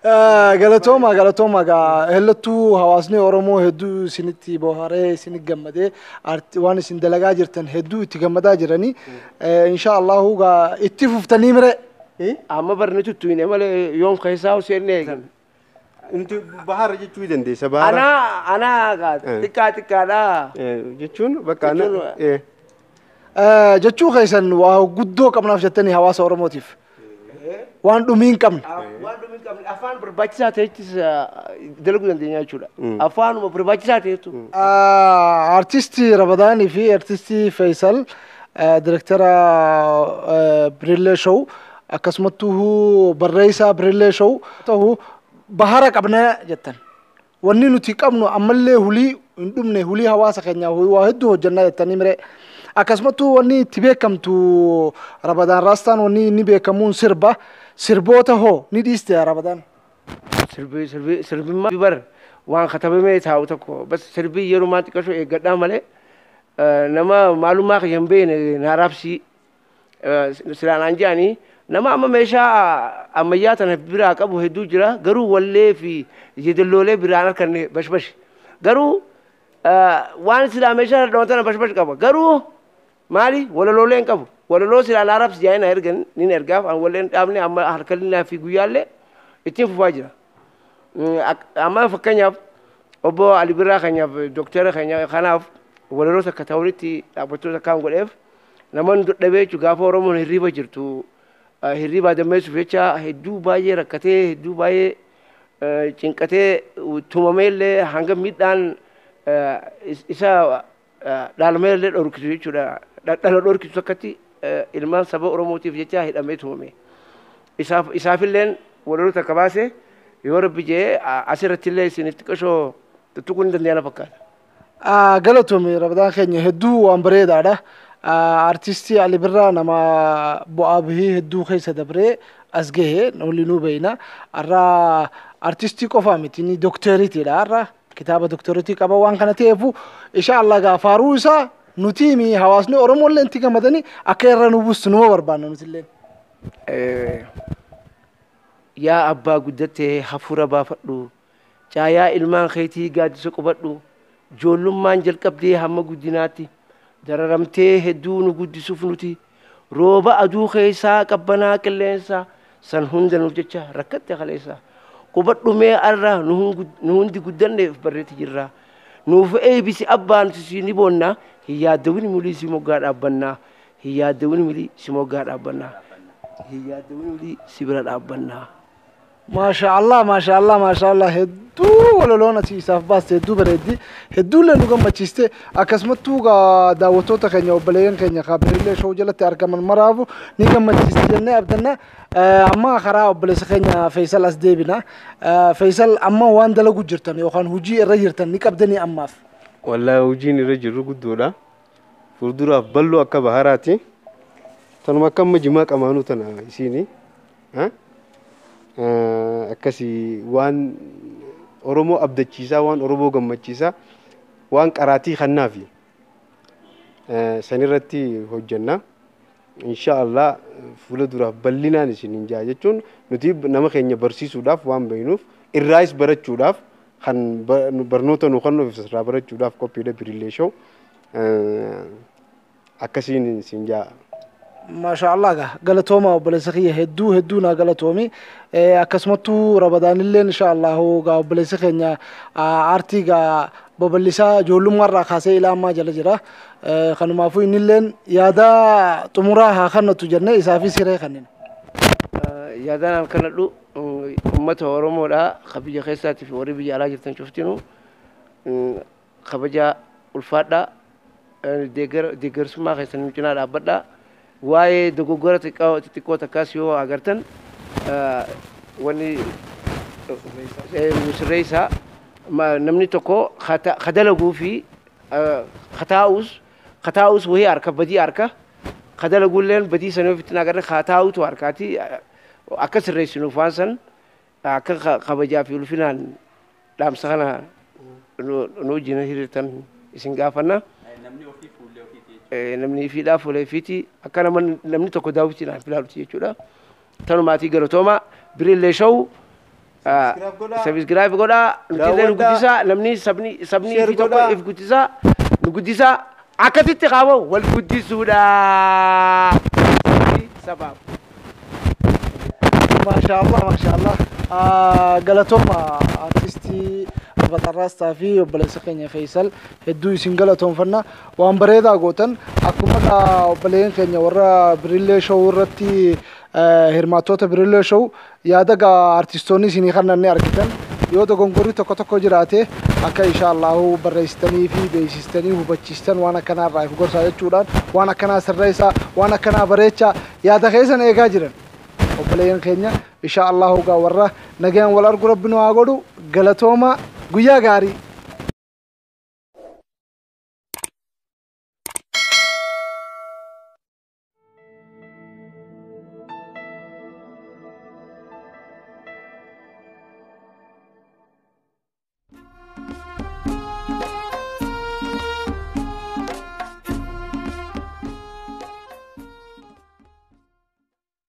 Galatooma, galatooma. Gaa hellattuu hawaasni Oromoo hedduu isinitti bohaaree, isinitti gammadee, waan isin dalagaa jirtan hedduu itti gammadaa jiranii. Insha Allahu gaa itti fuftanii mire. Amma barni tuttuine malee yoom keessaa seenne eegan. Nuti bahara jechuu dandeessa, bahara. Anaa gaa xiqqaa xiqqaadha. Jechuun bakka ana. Jechuu keessan waa guddoo qabnaaf jettanii hawaasa Oromootiif. Waan dhumii hin qabne. Waan dhumii hin qabne, afaan barbaachisaa ta'ettis dalaguu dandeenya jechuudha. Afaanuma barbaachisaa ta'etu. Artistii Rabadaanii fi artistii Faisal, direktara Birillee Show, akkasumattuu barreessaa Birillee Show ta'u, bahara qabna jettan. Wanni nuti qabnu ammallee hulii hin dhumne, hulii hawaasa keenyaa waa hedduu hojjannaa jettanii mire. Akkasumattuu wanni itti beekamtu Rabadaan Raastaan, wanni inni beekamuun sirba. Sirboota hoo ni dhiiste Rabadaan? Sirbi sirbi sirbimmaa bar waan katabamee taa'u tokko bas, sirbii yeroo xiqqasho eeggadhaa malee nama maalummaa kiyya hin beekne naaraabsii silaan jedhanii. Nama amma meeshaa ammayyaa tana biraa qabu hedduu jira, garuu wallee fi jedelloolee biraan harkanne bashbash, garuu waan silaa meeshaa dhadhawan tana bashbash qaba, garuu maali, walaloolee hin qabu. Walaloo silaa naaraabsi jedhanii na ergan nin ergaaf. Walleen dhaabne amma harkalinaa fi guyyaallee ittiin fufaa jira. Amma fakkeenyaaf obbo Ali Birraa keenyaaf, doktara keenya kanaaf, walaloo takka ta'utti dhaabbattoota akkaan godheef. Namoonni dadhabee jechuun gaafa Oromoon hirriiba jirtu hirriibaa dammeessuuf jecha hedduu baay'ee rakkatee, hedduu baay'ee cinqatee, tumamee illee hanga miidhaan isa dhaalmee illee dhorkisu jechuudha. Dhala dhorkisu akkatti ilmaan saba Oromootiif jecha hidhamee tumame. Isaafilleen walaloo takka baase, yoo Rabbi jee asirratti illee isinitti qashoo tuttuquu ni dandeenya fakkaata. Galatoomi Rabadaan keenya, hedduu waan bareedaadha. Artistii Ali Birraa nama bu'aa bahii hedduu keessa dabree as gahe waliinuu beeyna. Har'a artistii qofaa miti, inni doktoriitiidha. Har'a kitaaba doktoriitii qaba. Waan kana ta'eefu insha Allah gaa faaruu isaa nuti mi hawaasni Oromoo illee itti gammadanii akka irra nu buustu numa barbaanna nuti illee. Yaa abbaa guddattee hafuura baafadhu, caayaa ilmaan keetii gaaddisa qubadhu. Ijoollummaan jalqabdee hamma guddinaatti dararamtee hedduu nu guddisuuf, nuti rooba aduu keessaa, qabbanaa qilleensaa san hunda nuuf jecha rakkatte kaleessa. Qubadhu mee, arra nu hundi guddanneef barreetti jirra. Nuuf eebisi abbaa, nuti si ni boonna. Hin yaaddawin mulii, si moggaa dhaabbannaa. Hin yaaddawin mulii, si moggaa dhaabbannaa. Hin yaaddawin mulii, si bira dhaabbannaa. Maasha Allah, maasha Allah, maasha Allah. Hedduu walaloon asii isaaf baaste hedduu bareeddi, hedduullee nu gammachiiste. Akkasumattuu gaa daawwattoota keenya, obboleeyyan keenya Birillee Show jalatti argaman maraafu ni gammachiiste jennee abdanna. Amma karaa obboleessa keenya Faisal as deebina. Faisal, amma waan dalagu jirtan yookaan hojii irra jirtan ni qabdanii ammaaf? Wallaahi hojiin irra jirru guddoodha. Fuulduraaf bal'oo akka baharaati. Tanuma akka amma jimaa qamaanuu tana isiini. Akkasii waan Oromoo abdachiisaa, waan Oromoo gammachiisaa, waan qaraatii kannaafi sanirratti hojjenna. Insha Allah fuula duraaf bal'inaan isin hin jaa jechuun nuti nama keenya barsiisuudhaaf waan beeknuuf, irraayis barachuudhaaf, kan barnoota nu kennuuf irraa barachuudhaaf qophiidha Birillee Show. Akkasiin isin jaa. Maasha Allah, gaa galatooma obboleessa kiyya, hedduu hedduu naa galatoomi. Akkasumattuu Rabadaanillee insha Allahu gaa obboleessa keenya aartii gaa babal'isaa ijoollummaa irraa kaasee ilaa ammaa jala jira. Kanumaafuu innilleen yaada xumuraa haa kennatu jennee isaafis hiree kennina. Yaadaan kanadhu, uummata Oromoodha ka biyya keessaatii fi warri biyya alaa jirtan cuftinuu kabajaa ulfaadhaa, deeggarsummaa keessan nu cinaa dhaabbadhaa. Waa'ee dogoggora xixiqqoo takkaas yoo agartan wanni nu sirreessaa. Namni tokko ka dalaguu fi ka taa'us wahii harka badii harka ka dalaguulleen badii sanii ofitti agarre, ka taa'utu harkaati akka sirreessinuuf waan san akka kabajaa fi ulfinaan dhaamsa kana nu wajjin hiriirtan isin gaafanna. Namni ofii fuullee ofiiti jechuudha. Namni ofiidhaa fuulee ofiiti, akka namni tokko daawwitiidhaan filaaluti jechuudha. Tanumaatii galatooma. Birillee Show. Subscribe godhaa. Subscribe godhaa. Nuti illee nu Daawwadhaa. guddisaa. Namni sabni Share fi tokko godhaa. if guddisaa. Nu guddisaa. Akkasitti qaama wal guddisuudha. Sabaaf. Maashaallah, maashaallah. Galatooma artistii Rabaxarraastaa fi obboleessa keenya Faisal, hedduu isin galatoonfanna. Waan bareedaa gootan. Akkuma obboleen keenya warra Birillee Show irratti hirmaattoota Birillee Show, yaada gaa artistoonni isinii kanneen ni argitan. Yoo dogongorri tokko tokko jiraate akka inshaallahu barreessitanii fi beeksistanii hubachiistan, waan akkanaa irraa if gorsaa jechuudhaan, waan akkanaa sirreessaa, waan akkanaa bareechaa, yaada keessan eegaa jiran obboleeyyan keenya. Insha Allahu gaa warra nagaan wal argu rabbi nu haa godhu. Galatooma, guyyaa gaarii.